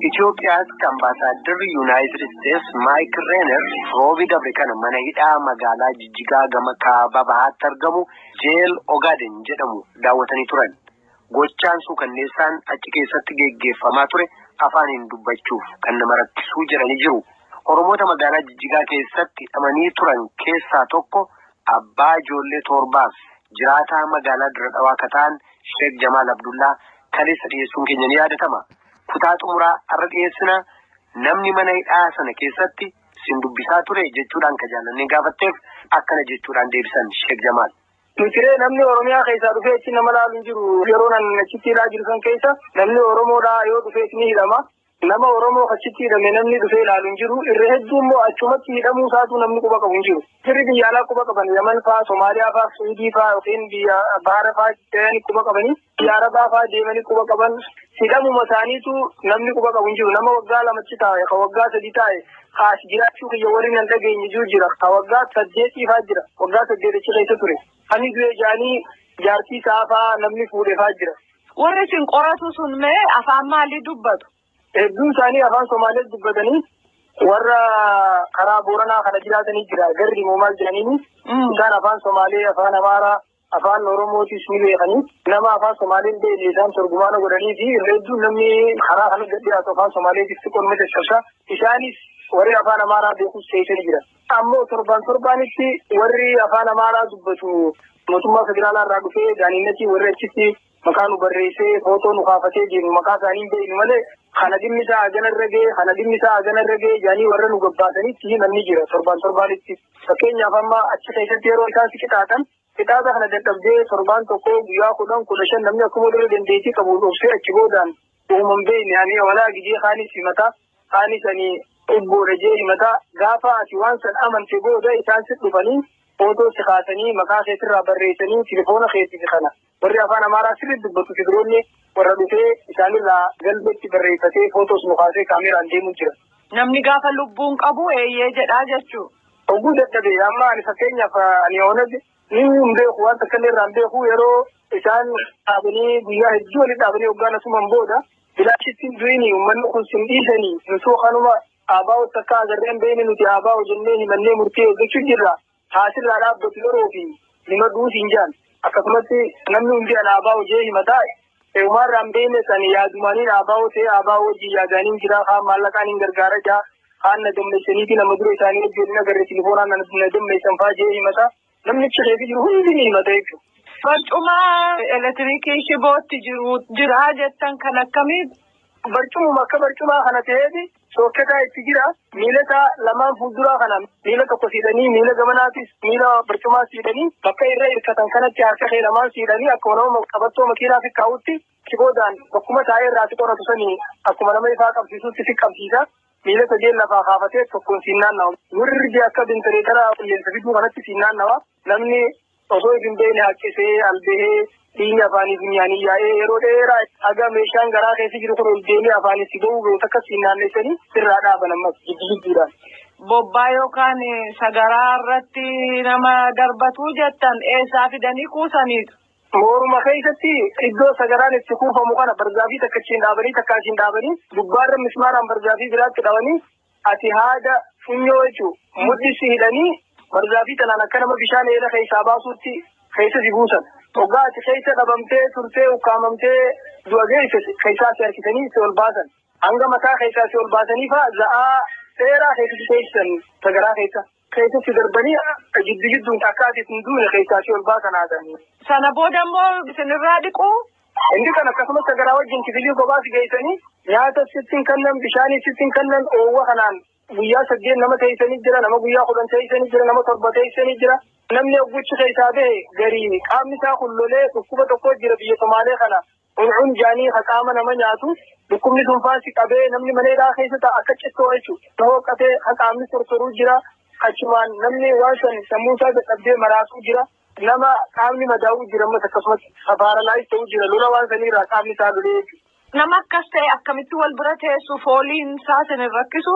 Itoophiyaatti ambaasaaddarri Yuunaayitid Isteets Maayik Reener roobii dabre kana mana hidhaa magaalaa Jijjigaa gama kaaba bahaatti argamu Jeel Ogaaden jedhamu daawwatanii turan. Gochaan suukanneessaan achi keessatti geggeeffamaa ture afaaniin dubbachuuf kan nama rakkisuu jedhanii jiru. Oromoota magaalaa Jijjigaa keessatti hidhamanii turan keessaa tokko abbaa ijoollee torbaaf jiraataa magaalaa Dirre Dhawaa kan ta'an Sheek Jamaal Abdullaa kaleessa dhiyeessuun keenya ni yaadatama. Kutaa xumuraa har'a dhiyeessina namni mana hidhaa sana keessatti sin dubbisaa ture jechuudhaan ka jaallannee gaafatteef akkana jechuudhaan deebisan Sheek Jamaal. Nutiree namni Oromiyaa keessaa dhufee achi nama laalu hin jiru. Yeroo nan achitti hidhaa jiru san keessa namni Oromoodhaa yoo dhufee ni hidhama. Nama Oromoo achitti hidhame namni dhufee ilaalu hin jiru. Irra hedduu immoo achumatti hidhamuu isaatu namni quba qabu hin jiru. Firri biyya alaa quba qaban Yaman faa, Somaaliyaa faa, Suudii faa yookiin biyya Bahara faa deemanii quba qabanii biyya Arabaa faa deemanii quba qaban hidhamuma isaaniitu namni quba qabu hin jiru. Nama waggaa lamachi taa'e, ka waggaa sadii taa'e, kaas jiraachuu kiyya warri nan dhageenye jiru jira. Ka waggaa saddeetii faa jira. Waggaa saddeet achi keessa ture. Ani du'e jaanii jaartii isaa faa namni fuudhe faa jira. Warri isin qoratu sun mee afaan maalii dubbatu? Hedduun isaanii afaan Somaaliyaa dubbatanii warra karaa Booranaa kana jiraatanii jira. Garri immoo maal jedhaniini isaan afaan Somaalee, afaan Amaaraa, afaan Oromootis ni beekanii nama afaan Somaalee hin beekne isaan torgumaana godhanii fi irra hedduun namni karaa kana gad dhiyaatu afaan Somaaleetis xiqqoon caccabsa. Isaanis warri afaan Amaaraa beekus keessa jira. Ammoo torban torbaanitti warri afaan Amaaraa dubbatu mootummaa federaalaa irraa dhufee daaniinnatii warri achitti maqaa nu barreessee footoo nu kaafatee deemu maqaa isaanii hin beeknu malee kana dhimmi isaa hagana irra ga'e kana dhimmi isaa hagana irra ga'e jedhanii warra nu gabbaasanitti himan ni jira torban torbaanitti. Fakkeenyaaf amma achi keessatti yeroo isaan si qixaatan qixaata kana dadhabdee torbaan tokko guyyaa 10 15 namni akkuma dura dandeettii qabu dhoksee achi boodaan uuman beekne ani walaa gijee kaanis himata kaanis ani obboodha jee himata gaafa ati waan san amante booda isaan si dhufanii footoo si kaasanii maqaa keetirraa barreessanii tilifoona keetii kana. Warri afaan Amaaraa sirriitti dubbatu Tigiroonni warra dhufee isaanirraa galmeetti barreeffatee footoos nu kaasee kaameraan deemuu jira. Namni gaafa lubbuun qabu eeyyee jedhaa jechuu. Oguu dadhabee amma ani fakkeenyaaf ani Oonag ni hin beeku waan takka illee irraa hin beeku yeroo isaan dhaabanii guyyaa hedduu walitti dhaabanii hoggaan asumaan booda bilaashitti hin du'ini uummanni kun sin dhiisanii nusuu kanuma abaa'oo takka agarree hin beekne nuti abaa'oo jennee himannee murtee eeggachuu jirra. Haasirraa dhaabbatu yeroo fi nima duusi hin jaan. Akkasumatti namni hundi alaabaa hojii himataa uumaarraa hin beekne san yaadumaniin abaa'oo ta'e abaa'oo hojii yaadaniin jira kaan maallaqaan hin gargaara jaa kaan na dammeessaniiti nama dura isaanii wajjin agarre tilifoonaan na dammeessan faa jee himata namni achi keessa jiru hundi ni himata jechuudha. Barcuma elektiriikii shibootti jiru jira jettan kan akkamii? Barcumuma akka barcumaa kana ta'eeti sookketaa itti jira. Miila isaa lamaan fuulduraa kana miila tokko siidhanii miila gamanaatis miila barcumaa siidhanii bakka irra hirkatan kanatti harka kee lamaan siidhanii akkuma nama qabattoo makiinaa fi kaa'utti shiboodhaan bakkuma taa'ee irraa si qoratu sanii akkuma nama ifaa qabsiisutti si qabsiisa. Miila sadeen lafaa kaafatee tokkoon siin naannawa. Wirri akka ventileetara qilleensa fiduu kanatti siin naannawa. Namni osoo hin beekne haqqisee albehee dhiigni afaanii funyaanii yaa'ee yeroo dheeraa haga meeshaan garaa keessa jiru kun ol deemee afaanii si ga'uu ga'u takka siin naannessanii sirraa dhaaban ammas jiddu jidduudhaan. Bobbaa yookaan sagaraa irratti nama darbatu jettan eessaa fidanii kuusaniitu? Mooruma keessatti iddoo sagaraan itti kuufamu kana bargaafii takka achiin dhaabanii takka achiin dhaabanii gubbaarra mismaaraan bargaafii biraatti dhaabanii ati haada funyoo jechuun mudhisi hidhanii bargaafii tanaan akka nama bishaan eela keessaa baasuutti keessa si buusan. Hoggaa ati keessa dhabamtee turtee ukkaamamtee du'a geesse keessaa si harkisanii si ol baasan. Hanga mataa keessaa si ol baasanii faa za'aa dheeraa keessatti teessisan sagaraa keessa. Keessatti darbanii jiddu jidduun akka ati hin duune keessaa si ol baasan haasa'an. Sana booda immoo isinirraa dhiquu? Inni kan akkasumas sagaraa wajjin kifilii kophaa si geessanii nyaata sitti hin kennan bishaanii sitti hin kennan oowwa kanaan guyyaa 8 nama teessanii jira nama guyyaa 10 teessanii jira nama 7 teessanii jira. Namni ogguchi keessaa bahe garii qaamni isaa kullolee dhukkuba tokko jira biyya Somaalee kana un'un jaanii qaama nama nyaatu dhukkubni sun faasi qabee namni mana hidhaa keessa ta'a akka cittoo jechuudha. Hooqatee qaamni tortoruu jira achumaan namni waan san sammuu isaa dadhabdee maraasuu jira. Nama qaamni madaa'uu jira ammas akkasumas safaaralaayis ta'uu jira lola waan saniirraa qaamni isaa lolee jechuudha. Nama akkas ta'e akkamitti wal bira teessu fooliin isaa isin hin rakkisu?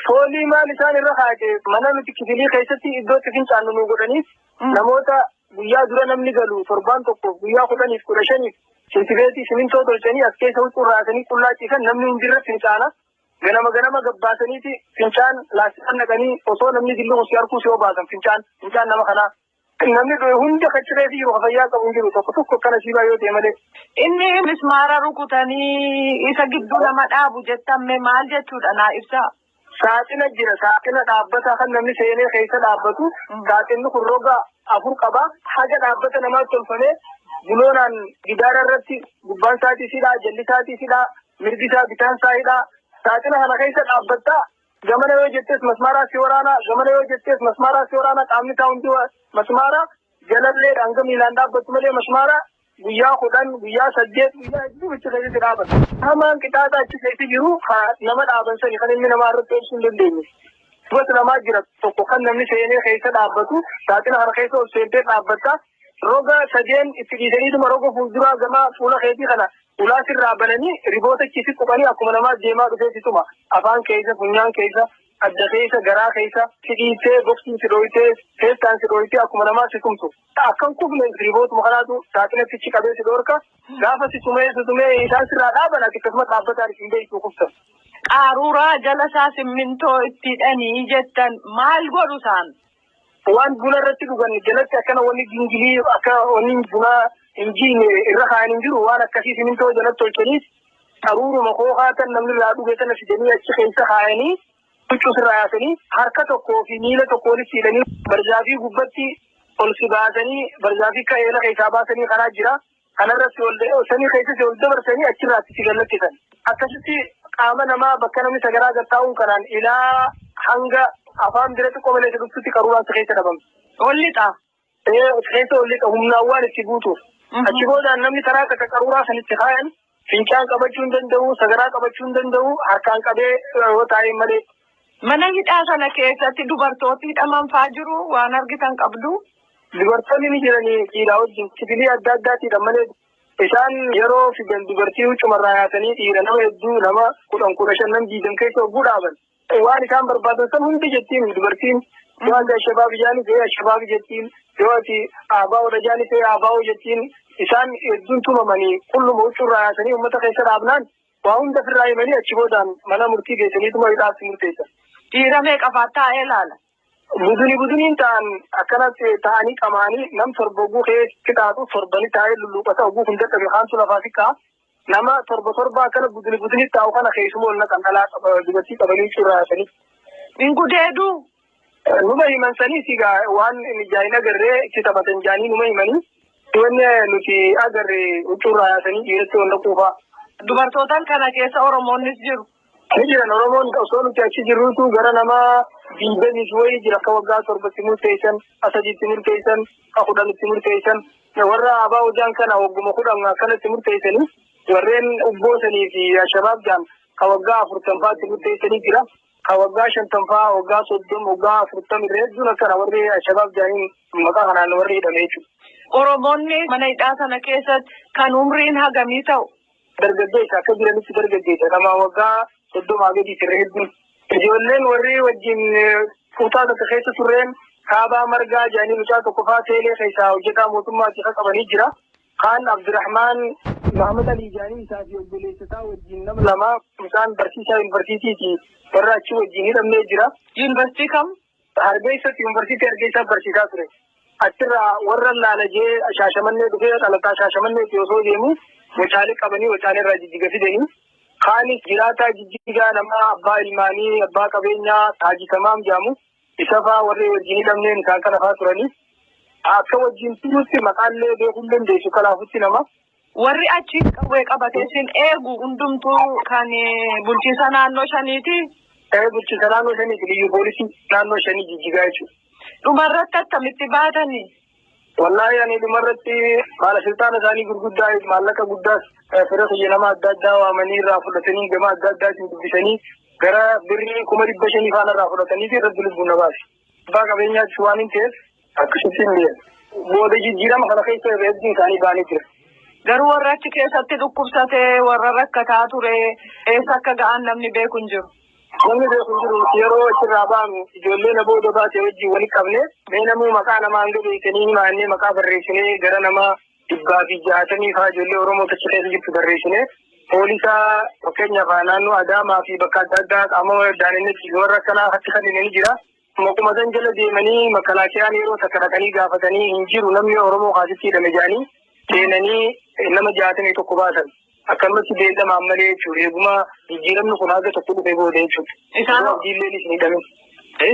Foolii maal isaan irra kaa'ate mana nuti kifilii keessatti iddootti fincaannu nu godhaniif namoota guyyaa dura namni galu torbaan tokkoof guyyaa 10f 15f sintibeetii simintoo tolchanii as keessa huccuu raasanii qullaa ciisan namni hin jirre fincaana. Ganama ganama gabbaasaniiti fincaan laasticaan naqanii osoo namni dillu si harkuu si obaasan fincaan nama kanaa. Namni hunda kachiree fi jiru fayyaa qabu hin jiru tokko tokko akkana siibaa yoo ta'e malee. Inni mismaara rukutanii isa gidduu nama dhaabu jettame maal jechuudha naa ibsaa? Saaxina jira. Saaxina dhaabbataa kan namni seenee keessa dhaabbatu. Saaxinni kun roga 4 qaba. Haga dhaabbata namaatti tolfamee buloonaan gidaara irratti gubbaan isaatii sidhaa, jalli isaatii sidhaa, mirgi isaa bitaan isaa hidhaa. Saaxina kana keessa dhaabbattaa. Gamana yoo jettees masmaaraa si waraanaa, gamana yoo jettees masmaaraa si waraanaa, qaamni isaa hundi masmaara jalallee hanga miilaan dhaabbattu malee masmaara guyyaa 10, guyyaa 8, guyyaa hedduu achi keessatti dhaabata. Hamaan qixaaxa achi keessa jiru nama dhaaban sani kan inni namaa irratti obsuu hin dandeenye. Gosa lamaa jira tokko kan namni seenee keessa dhaabbatu saaxina kana keessa ol seentee dhaabbatta. Roga 3 itti dhiisaniituma roga fuulduraa gama fuula keetii kana ulaa sirraa bananii riboota achi quqanii akkuma namaa deemaa dhufeetituma afaan keessa, funyaan keessa, adda keessa, garaa keessa si dhiitee, boksiin si dhooyitee, feestaan si dhooyitee akkuma namaa si tumtu. Akkan kufne ribootuma kanaatu saaxinatti achi qabee si dhoorka. Gaafa si tumee isaan sirraa dhaaban ati akkasuma dhaabbataan isin beektu kufta. Qaruuraa jala isaa simmintoo itti hidhanii jettan maal godhu isaan? Waan buna irratti dhugan jalatti akkana wanni gingilii akka wanni bunaa hin jiine irra kaa'an hin jiru waan akkasii simintoo jalatti tolchaniif qaruuruma kookaa tan namni irraa dhuge sana fidanii achi keessa kaa'anii huccuu sirraa yaasanii harka tokkoo fi miila tokko walitti hidhanii barzaafii gubbatti ol si baasanii barzaafii akka eela keessaa baasanii karaa jira. Kanarratti ol sanii keessatti ol dabarsanii achirraatti si gallattisan. Akkasitti qaama namaa bakka namni sagaraa gattaa'uun kanaan ilaa hanga afaan bira xiqqoo malee dhuftutti qaruuraan si keessa dhabamti. Ol lixa. Keessa ol lixa humnaan waan itti guutuuf. Achi boodaan namni karaa takka qaruuraa sanitti kaayan fincaan qabachuu hin danda'u, sagaraa qabachuu hin danda'u, harkaan qabee yoo taa'e malee. Mana hidhaa sana keessatti dubartooti hidhaman faa jiru waan argitan qabdu. Dubartoonni ni jiranii dhiiraa wajjin sibiilii adda addaatiidha malee isaan yeroo fidan dubartii huccumarraa yaasanii dhiira nama hedduu nama 10, 15 nama 20 keessa hogguu dhaaban. Waan isaan barbaadan san hundi jettiin dubartiin yoo ati Alshabaab jaanii ta'e Alshabaab jettiin, yoo ati Abaa'oo jaanii ta'e Abaa'oo jettiin isaan hedduun tumamanii qulluma huccuurraa yaasanii uummata keessa dhaabnaan waa hunda ofirraa himanii achi boodaan mana murtii geessaniituma hidhaatti murteessan. Dhiira meeqa fa'aa taa'ee ilaala? Buduni buduniin ta'an akkanatti ta'anii qamaanii nam 7 oguu keessatti taatu 7 taa'ee lulluuqata oguu kun dadhabe haantu lafaa siqaa nama 7 7 akkana buduni budunii taa'u kana keessumoo ol naqan dhalaa dubartii qabanii huccuurraa yaasanii. Hin gudeeduu? Numa himan sanii sigaa waan jaa'in agarree itti taphatan jaanii numa himanii wanni nuti agarree huccuurraa yaasanii dhiiratti ol naquufaa. Dubartootaan kana keessa Oromoonnis jiru. Ni jiran Oromoon osoo nuti achi jirruutu gara nama 20 wayii jira akka waggaa 7tti murteessan, 3tti murteessan, 10tti murteessan. Warra Abaa'oo jaan kana wagguma 10 akkanatti murteessanii warreen ubboosanii fi Alshabaab jaan ka waggaa 40 fa'aatti murteessanii jira. Ka waggaa 50 fa'aa, waggaa 30, waggaa 40 irra hedduun akkana warri Alshabaab jaaniin maqaa kanaan warri hidhame jechuudha. Oromoonni mana hidhaa sana keessatti kan umriin hagamii ta'u? Dargaggeessa akka jiranitti dargaggeessa nama waggaa 30 gadi irra hedduun. Ijoolleen warri wajjin kutaa tokko keessa turreen kaabaa margaa jaanii mucaa tokko fa'aa teelee keessaa hojjetaa mootummaa achi qabanii jira. Kaan Abdurrahmaan Mahamad Ali jaanii isaa fi obboleessa isaa wajjin nama lama isaan barsiisaa yuunivarsiitiiti warra achi wajjin hidhamnee jira. Yuunivarsiitii kam? Hargeessatti yuunivarsiitii Hargeessaa barsiisaa ture. Achirraa warra laalajee Shaashamannee dhufee dhalataa Shaashamanneetti osoo deemu wacaalee qabanii wacaalee irraa jijjiga fidanii. Kaanis jiraataa jijjigaa nama abbaa ilmaanii abbaa qabeenyaa Haji Tamaam jedhamu isa fa'aa warri wajjin hidhamneen isaan kana fa'aa turanii. Akka wajjin turutti maqaallee beekuu hin dandeessu kalaafutti nama. Warri achi qawwee qabatee sin eegu hundumtuu kan bulchiinsa naannoo shaniiti. Bulchiinsa naannoo shaniiti biyyi poolisii naannoo shanii jijjigaa jechuudha. Dhumarratti akkamitti baatanii? Wallaahi ani dhumarratti baalasiltaana isaanii gurguddaa maallaqa guddaas fira kiyya nama adda addaa waamanii irraa fudhatanii gama adda addaatiin dubbisanii gara birrii 500,000 faana irraa fudhatanii fi irratti lubbuun na baase. Abbaa qabeenyaatti waan hin ta'eef akkasitti hin deemu. Booda jijjiirama kana keessa hedduun isaanii ba'anii jira. Garuu warra achi keessatti dhukkubsatee warra rakkataa ture eessa akka ga'an namni beeku hin jiru. Namni beeku hin jiru. Yeroo achirraa baanu ijoollee na booda baate wajjin walitti qabne mee namuu maqaa namaa hanga beekanii himaannee maqaa barreessinee gara nama 160 fa'aa ijoollee Oromoo achi keessa jirtu barreessine. Poolisaa fakkeenyaaf naannoo Adaamaa fi bakka adda addaa qaama daanennetti warra akkanaa hatti kan ni jira. Maquma san jala deemanii makalaakiyaan yeroo takka dhaqanii gaafatanii hin jiru namni Oromoo kaasitti hidhame jedhanii seenanii nama 61 baasan. Akkanumatti beellamaan malee jechuudha. Eeguma jijjiiramni kun haga tokko dhufee booda jechuudha. Isaan Abdiilleen isin hidhame.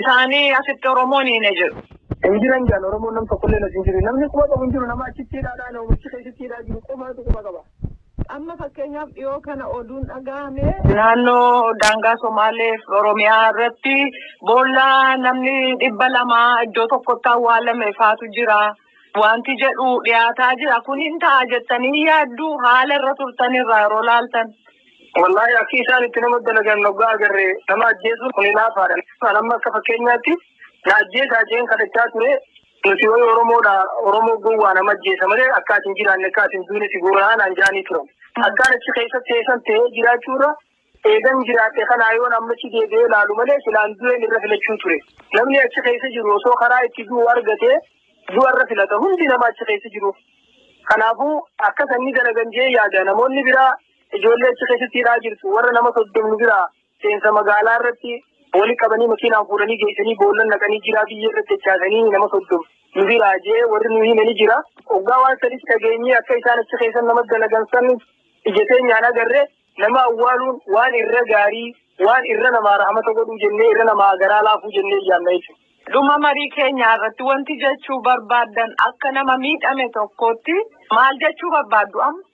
Isaanii asitti Oromoon hin jiru. Hin jiran jaan Oromoon nam tokkollee as hin jiru. Namni quba qabu hin jiru. Nama achitti hidhaadhaa nama achi keessatti hidhaa jiru qofaatu quba qaba. Amma fakkeenyaaf dhiyoo kana oduun dhagahame naannoo daangaa Somaalee fi Oromiyaa irratti boolla namni 200 iddoo tokkotti awwaalame faatu jira. Wanti jedhu dhiyaataa jira. Kun hin ta'a jettanii yaadduu haala irra turtanirraa yeroo laaltan. Wallaahi akki isaan itti nama dalagan noggaa agarree nama ajjeesuun kun laafaadha. Amma akka fakkeenyaatti na ajjeesaa jeen kadhachaa ture. Nuti wayi Oromoodha. Oromoo gowwaa nama ajjeesa malee akka ati hin jiraanne akka ati hin duune si gooraan aan jaanii turan. Akkaan achi keessatti teessan ta'ee jiraachuurra eegan jiraadhe kanaa yoon amma achi deebi'ee ilaalu malee filaan du'een irra filachuu ture. Namni achi keessa jiru osoo karaa itti du'u argatee du'a irra filata hundi nama achi keessa jiru. Kanaafuu akka sanni dalagan jee yaada namoonni biraa ijoollee achi keessatti hidhaa jirtu warra nama 30 biraa seensa magaalaa irratti wali qabanii makiinaan fuudhanii geessanii boollan naqanii jiraa biyya irratti dachaasanii nama 30 nu biraa jee warri nu hime ni jira. Hoggaa waan sadis dhageenyee akka isaan achi keessan nama dalagan san ija keenyaan agarree nama awwaaluun waan irra gaarii waan irra namaa rahmata godhuu jennee irra namaa garaa laafuu jennee yaadna jechuudha. Dhuma marii keenyaa irratti wanti jechuu barbaaddan akka nama miidhame tokkotti maal jechuu barbaaddu amma?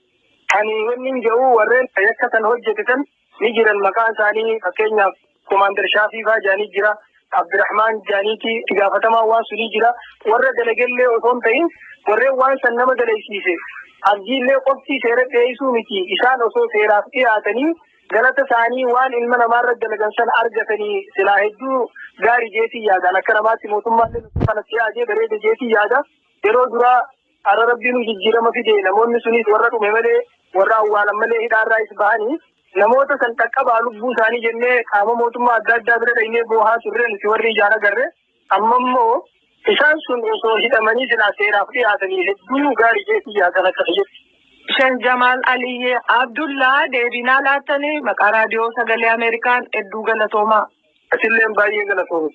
Ani wanni hin jedhu warreen yakka san hojjetan ni jiran maqaan isaanii fakkeenyaaf Komaander Shaafii fa'aa jaanii jira. Abdirahmaan jaaniiti itti gaafatamaa waan sunii jira. Warra dalagallee osoo hin ta'in warreen waan san nama dalaysiise abdiillee qofti seera dhiyeessuu miti isaan osoo seeraaf dhiyaatanii galata isaanii waan ilma namaarra dalagan san argatanii silaa hedduu gaarii jeetii yaadaan akka namaatti mootummaallee kana si'aajee bareeda jeetii yaada. Yeroo duraa har'a rabbiin jijjiirama fide namoonni sunis warra dhume malee warra awwaalan malee hidhaarraa is bahanii namoota san qaqqabaa lubbuu isaanii jennee qaama mootummaa adda addaa bira dhaynee boohaa turre nuti warri ijaan agarre. Amma immoo isaan sun osoo hidhamanii silaa seeraaf dhiyaatanii hedduu gaarii jeetii yaadan akka fayyadu. Sheekh Jamaal Aliyyee Abdullaa deebinaa laattanii maqaa raadiyoo sagalee Ameerikaan hedduu galatoomaa. Asilleen baay'ee galatooma.